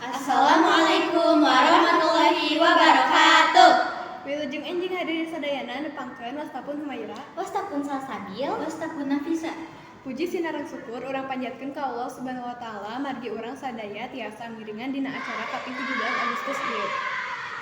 Assalamualaikum warahmatullahi wabarakatuh. Wilujeng enjing hadirin sadayana, nepangkeun wasta pun Humaira. Wasta pun Salsabil. Wasta pun Nafisa. Puji sinareng syukur urang panjatkeun ka Allah Subhanahu wa taala margi urang sadaya tiasa ngiringan dina acara kaping 17 Agustus ieu.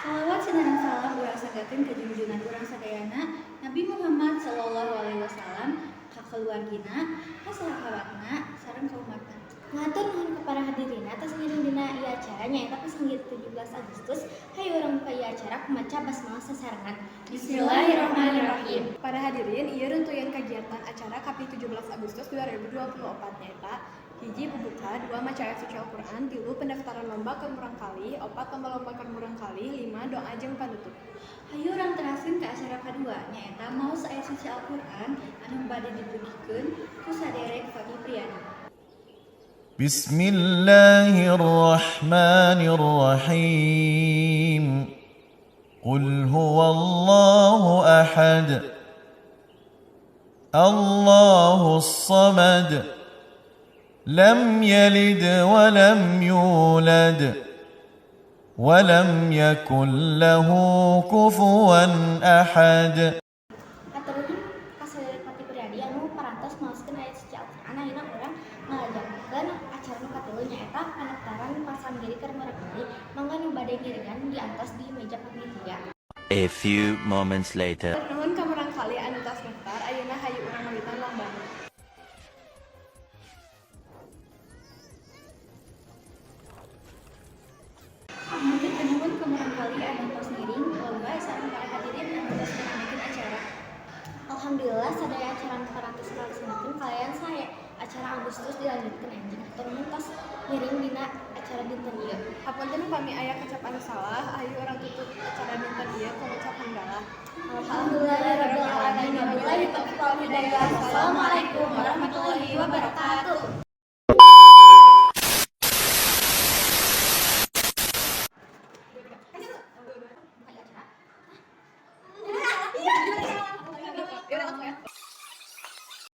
Salawat sinareng salam urang sanggakeun ka junjungan urang sadayana Nabi Muhammad sallallahu alaihi wasallam, ka keluargina, ka sahabatna, sareng ka umatna. Ngatur nuhun ka para hadirin atas ngiring dina ieu acara, nyaeta pasanggir 17 Agustus. Hayu urang buka ieu acara ku maca basmalah sasarengan. Bismillahirrahmanirrahim. Para hadirin, ieu runtuyan kagiatan acara kaping 17 Agustus 2024, nyaeta hiji, pembuka, dua, maca ayat suci Al-Qur'an, tilu, pendaftaran lomba keur murangkalih, opat, lomba-lomba keur murangkalih, lima, doa jeung panutup. Hayu urang teraskeun ka acara kadua, nyaeta maos ayat suci Al-Qur'an anu bade didugikeun ku saderek Fadi Priyadi. بسم الله الرحمن الرحيم. قل هو الله أحد، الله الصمد، لم يلد ولم يولد ولم يكن له كفوا أحد. Hatur nuhun ka saderek Fadi Priyadi anu parantos maoskeun ayat suci Al-Qur'an. Ayeuna urang ngalajengkeun acara nu katilu, nyaeta pendaftaran pasanggiri keur murangkalih. Mangga nu bade ngiringan diantos di meja panitia. A few moments later. Nuhun ka murangkalih anu tos daftar, ayeuna hayu urang ngawitan lombana. Hatur nuhun ka murangkalih anu tos ngiring lomba sareng para hadirin anu tos ngaramekeun acara. Alhamdulillah, sadaya acara nu parantos kalaksanakeun kalayan sae. Acara Agustus dilanjutkeun enjing. Hatur nuhun tos ngiring dina acara dinten ieu. Hapunten upami aya kecap anu salah, hayu urang tutup acara dinten ieu ku ngucap hamdalah. Alhamdulillahirabbil alamin. Wabillahi taufiq wal hidayah. Wassalamualaikum warahmatullahi wabarakatuh.